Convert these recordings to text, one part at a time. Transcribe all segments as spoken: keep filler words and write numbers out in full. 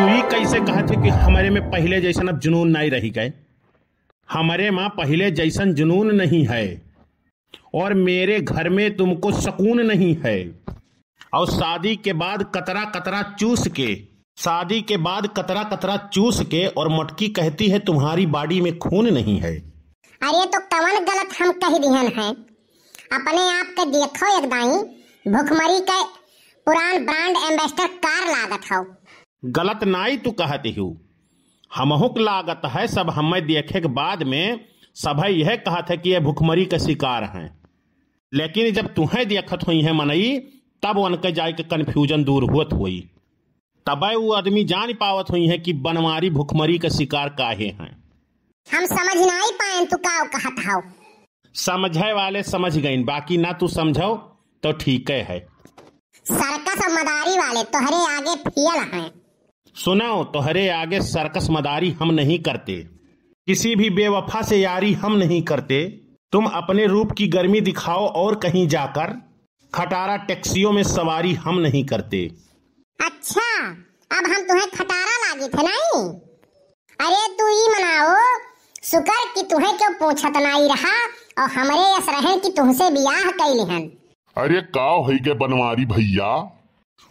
तू ई कैसे कहत है कि हमरे में पहिले जैसन अब जुनून नाई रही गए? हमरे मा पहिले जैसन जुनून नहीं है और मेरे घर में तुमको सुकून नहीं है। और शादी के बाद कतरा कतरा चूस के, शादी के बाद कतरा कतरा चूस के, और मटकी कहती है तुम्हारी body में खून नहीं है। अरे तो कवन गलत हम कह दिहन है? अपने आप के देखो एक दाई, भुखमरी के पुरान brand ambassador car लागत हो। गलत नाई तू कहत हिउ, हमहुक लागत है। सब हमें देखे के बाद में सभे यह कहत है कि ये भुखमरी के शिकार हैं, लेकिन जब तुहें देखत होइहैं मनई, तब उनके जाए के confusion दूर होत होई। तबे वो आदमी जान पावत होइहैं कि बनवारी भुखमरी के शिकार काहे हैं। हम समझ नाई पाएन तू का कहत हौ। समझे वाले समझ गइन, बाकी ना तू समझो तो ठीके है। सर्कस और मदारी वाले तोहरे आगे फेल हैं। सुनो, तोहरे आगे सर्कस मदारी हम नहीं करते, किसी भी बेवफा से यारी हम नहीं करते। तुम अपने रूप की गर्मी दिखाओ और कहीं जाकर खटारा टैक्सियों में सवारी हम नहीं करते। अच्छा, अब हम तुहें खटारा लागित है नहीं? अरे तू ई मनाओ, शुक्र कि तुहें क्यों पूछत नाई रहा और हमरे यस रहेन कि तुहसे बियाह कइ लिहन। अरे का होइ गए बनवारी भइया?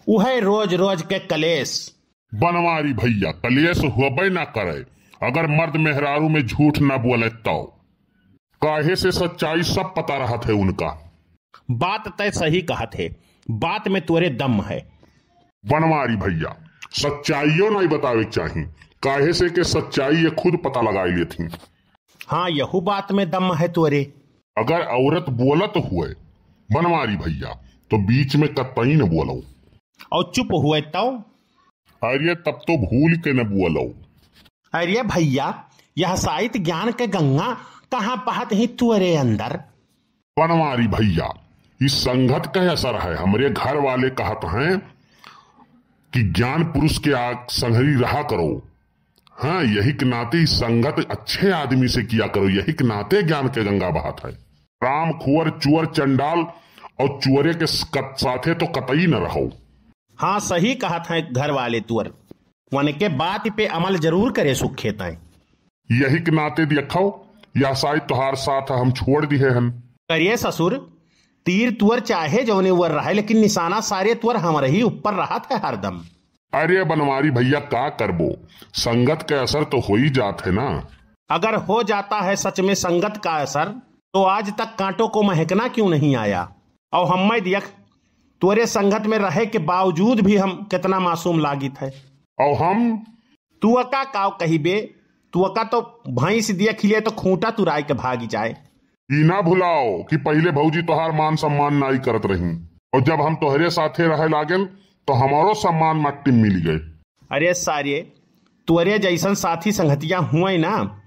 उहे रोज रोज के कलेश। बनवारी भइया, कलेश होबे ना करे अगर मर्द मेहरारू में झूठ ना बोले तो। काहे से सच्चाई सब पता रहत है उनका। बात तय सही कहत है, बात में तोरे दम है। बनवारी भइया, सच्चाइयो नहीं बतावे के चाही, काहे से के सच्चाई ये खुद पता लगाई लेत ही। हाँ, यहू बात में दम है तोरे। अगर औरत बोलत हुए बनवारी भइया, तो बीच में कतई न बोलो। और चुप हुए तो? अरे तब तो भूल के न बोलो। अरे भइया, यह साइत ज्ञान के गंगा कहाँ बहत ही तोरे अंदर? बनवारी भइया, ई संगत का असर है। हमरे घर वाले कहत हैं कि ज्ञान पुरुष के आग संगरी रहा करो। हाँ, यही के नाते ई संगत अच्छे आदमी से किया करो, यही के नाते ज्ञान के गंगा बहत है। राम खुअर चुअर चंडाल और चुअरे के स-, कत-, साथे तो कतई न रहो। हाँ, सही कहत हैं घर वाले तुअर। वनके बात पे अमल जरूर करे सुखे तैं। यही के नाते देखो, यह साइत तोहार साथ हम छोड़ दिहे हन। करिए ससुर, तीर तुअर चाहे जौने उअर रहे, लेकिन निशाना सारे तुअर हमरे ही ऊपर रहत है हरदम। अरे बनवारी भइया, का करबो, संगत के असर तो हो ही जात है ना। अगर हो जाता है सच में संगत का असर, तो आज तक कांटों को महकना क्यों नहीं आया? और हम्मै दियख, तोरे संगत में रहे के बावजूद भी हम कितना मासूम लागित है। और हम? तू अका काव कहिबे, तू अका तो भैंस दिया खिले तो खूंटा तुराई के भागी जाए। ई ना भुलाओ कि पहिले भौजी तोहार मान सम्मान नाई करत रही, और जब हम तोहरे साथे रहे लागेन तो हमारो सम्मान मट्टी में मिल गए। अरे सारे, तोरे जैसन साथी संगतिया हुए ना,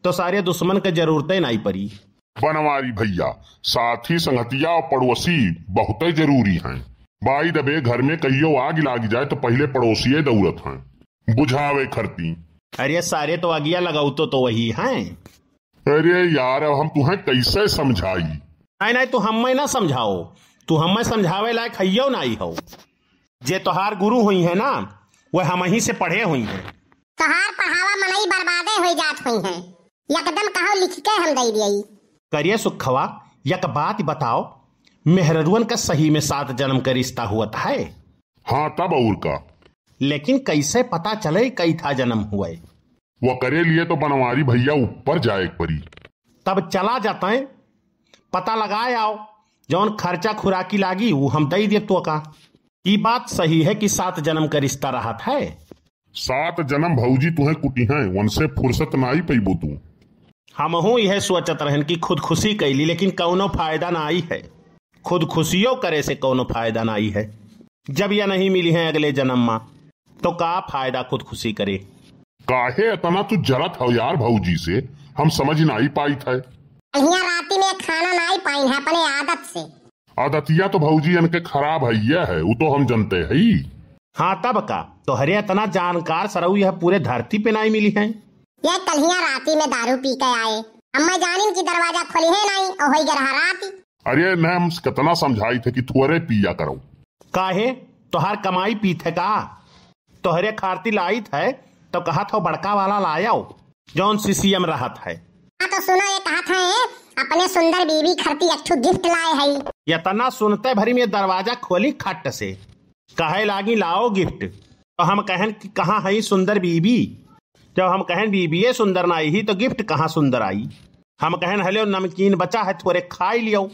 तो सारे दुश्मन के जरूरते नाई पड़ी। बनवारी भइया, साथी संगतिया और पड़ोसी बहुते जरूरी हैं। By the way, घर में कहियो आग लाग जाए तो पहिले पड़ोसिये दौड़त हैं बुझावे खरती। अरे सारे, तो अगिया लगाउतो तो वही हैं। अरे यार, अब हम तुहें कैसे समझाई? नहीं, नहीं, तू हमें ना समझाओ, तू हमें समझावे लायक हइयो नाई हो। जे तोहार गुरु हुई है ना, वह हमही से पढ़े हुई हैं। तोहार पढ़ावा मनई बर्बादे होई जात हुई हैं। एकदम कहो लिख के हम दई दियई। करिए सुखवा, यक बात बताओ, मेहररुअन का सही में सात जन्म का रिश्ता हुअत है? हाँ, तब और का। लेकिन कैसे पता चले कई था जन्म हुए? वो करे लिए तो बनवारी भइया ऊपर जाए के पड़ी। तब चला जाते हैं, पता लगाए आओ, जौन खर्चा खुराकी लागी, वो हम दई देब तो का। ई बात सही है कि सात जन्म का रिश्ता रहत है। सात जन्म भौजी तुहें कुटी हैं, उनसे फुर्सत नाई पइबो तू। हमहू यह सोचत रहन कि खुदकुशी कैली, लेकिन कौनो फायदा नाई है। खुदकुशियो करे से कौनो फायदा नाई है। जब यह नहीं मिली हैं अगले जन्म मा, तो का फायदा खुदकुशी करे? काहे इतना तू जलत हो यार भौजी से, हम समझ नाई पाइत है। कलिया राती में खाना नाई पाइन है अपने आदत से। आदतिया तो भौजी इनके खराब है, यह है, वो तो हम जनते हई। हाँ तब का, तोहरे इतना जानकार सरऊ यह पूरे धरती पे नाई मिली हैं। यह कलिया राती में दारू पी के आए, अब मैं जानिन कि दरवाजा खोली है नाई, और होई गए रहा राती। अरे न हम कितना समझाइत है कि थोरे पिया करो। काहे, तोहार कमाई पीत है का? तोहरे खारती लाइत है, तो कहत हो बड़का वाला लायो, जौन सीसीएम रहत है। हाँ, तो सुनो, ये कहत है, अपने सुंदर बीबी खरती एक ठो गिफ्ट लाए है। यतना सुनते भरी में दरवाजा खोली खट से, कहे लागी, "लाओ गिफ्ट।" तो हम कहन कि कहाँ है सुंदर बीबी? जब हम कहन बीबी ये सुंदर ना आई, तो गिफ्ट कहाँ सुंदर आई? हम कहन, "हलो, नमकीन बचा है, थोरे खाई लियो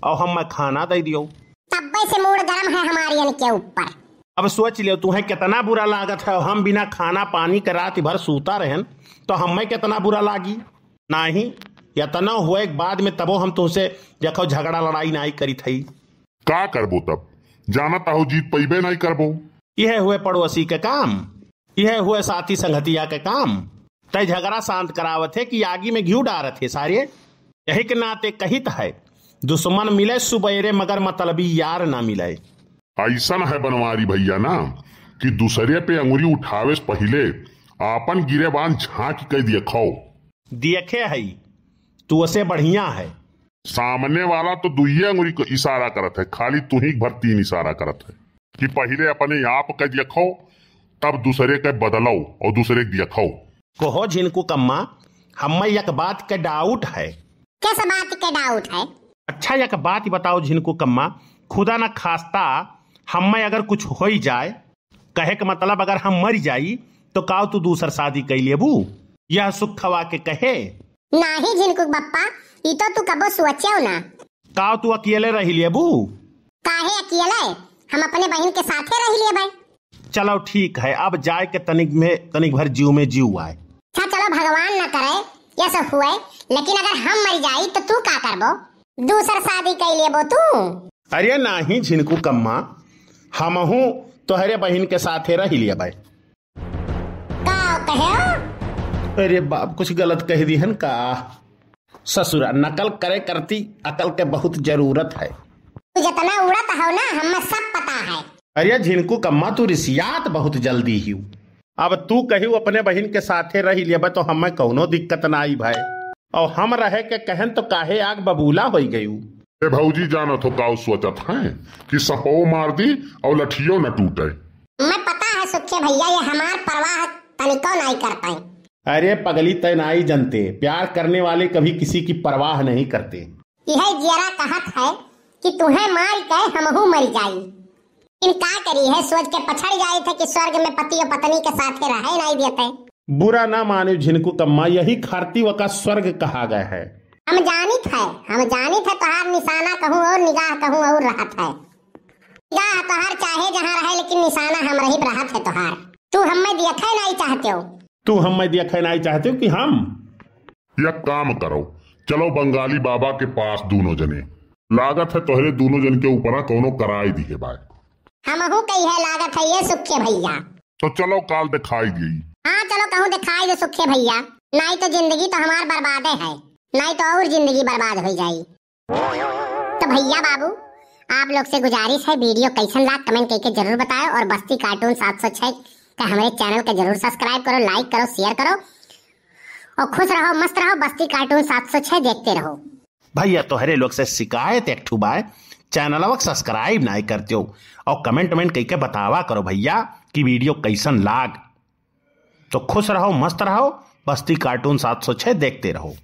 और हम खाना दे दियो।" तब्बे से मूड गरम है हमारियन के ऊपर। अब सोच लियो, तुम्हें कितना बुरा लागत है, हम बिना खाना पानी के रात भर सूता रहन, तो हमें कितना बुरा लागी? नहीं, यतना हुए के बाद में तबो हम तुमसे देखो झगड़ा लड़ाई नहीं करी थई। का करबो तब? जानत हो जीत पइबे नहीं करबो। यह हुए पड़ोसी के काम, यह हुए साथी संगतिया के काम। तय झगड़ा शांत करावत है कि आगी में घिउ डारत है सारे। यही के नाते कहित है, दुश्मन मिले सुबेरे मगर मतलबी यार ना मिले। ऐसन है बनवारी भैया ना कि दूसरे पे अंगुरी उठावे से पहिले आपन गिरेबान झांक के देखो। देखे है, तू उसे बढ़िया है। सामने वाला तो दुइये अंगुरी को इशारा करत है, खाली तू ही भर तीन इशारा करत है कि पहिले अपने आप के देखो, तब दूसरे के बदलो और दूसरे के देखो। कहो झिनकू कम्मा, हमें एक बात के डाउट है। किस बात के डाउट है? अच्छा, एक बात बताओ झिनकू कम्मा, खुदा न खास्ता हमें अगर कुछ होई जाए, कहे के मतलब अगर हम मर जाई, तो काव तू दूसर शादी कई लेबू? यह सुखवा के कहे। नाही झिनकू बप्पा, ई तो तू कबो सोचेव ना। काव तू अकेले रही लेबू? काहे अकेले? हम अपने बहिन के साथे रही लेबै। चलो ठीक है, अब जाए के तनिक में, तनिक भर जीव में जीव आए। अच्छा चलो, भगवान न करे ये सब हुए, लेकिन अगर हम मर जाई तो तू का करबो? दूसर शादी कई लेबो तू? अरे नाही झिनकू कम्मा, हमहू तोहरे बहिन के साथे रही लेबै। का कहे हो? अरे बाप, कुछ गलत कह दिहन का? ससुरा, नकल करे करती अकल के बहुत जरूरत है। तू जितना उड़त हो ना, हमें सब पता है। अरे झिनकू कम्मा, तू रिसियात बहुत जल्दी ही। अब तू कही अपने बहिन के साथे रही लेबे तो हमें कौनो दिक्कत ना आई भाई। और हम रहे के कहन तो काहे आग बबूला होई गयू? ए भौजी, जानत हो काऊ सोचत हैं कि सपो मार दी और लठियो न टूटे। मैं पता है सुखे भैया, ये हमार परवाह तनिको नाई कर पाए। अरे पगली, तय नाई जनते, प्यार करने वाले कभी किसी की परवाह नहीं करते। यह जियरा कहत है कि तुहें मार के हमहू मर जाई। इन का करी है, सोच के पछड़ जाए थे कि स्वर्ग में पति और पत्नी के साथे रहे नाई देते। बुरा ना माने झिनकू कम्मा, यही खारती वका स्वर्ग कहा गया है। हम जानित है, हम जानित है तोहार निशाना कहूँ और निगाह कहूँ और रहत है। निगाह तोहार चाहे जहाँ रहे, लेकिन निशाना हम रही रहत है तोहार। तू हमें देखे नाई चाहते हो। तू हमें देखे नाई चाहते हो कि हम? एक काम करो, चलो बंगाली बाबा के पास दोनों जने। लागत है तोहरे दोनों जन के ऊपरा कौनो कराई दिहे बाय। हमहू कही है लागत है ये सुखे भैया। तो चलो काल दिखाई दी। हाँ चलो कहूँ दिखाई दे सुखे भैया, नाई तो जिंदगी तो हमार बर्बादे है, नाई तो और जिंदगी बर्बाद हो जाई। तो भैया बाबू, आप लोग से गुजारिश है, वीडियो कैसन लाग कमेंट करके जरूर बताओ और बस्ती कार्टून सात सौ छह का हमारे चैनल का जरूर सब्सक्राइब करो, लाइक करो, शेयर करो और खुश रहो, मस्त रहो। बस्ती कार्टून सात सौ छह देखते रहो। भैया तोहरे लोग से शिकायत एक ठू बाय, चैनलवा के सब्सक्राइब नाई करते हो और कमेंट वमेंट करके बतावा करो भैया कि वीडियो कैसन लाग। तो खुश रहो, मस्त रहो, बस्ती कार्टून सात सौ छह देखते रहो।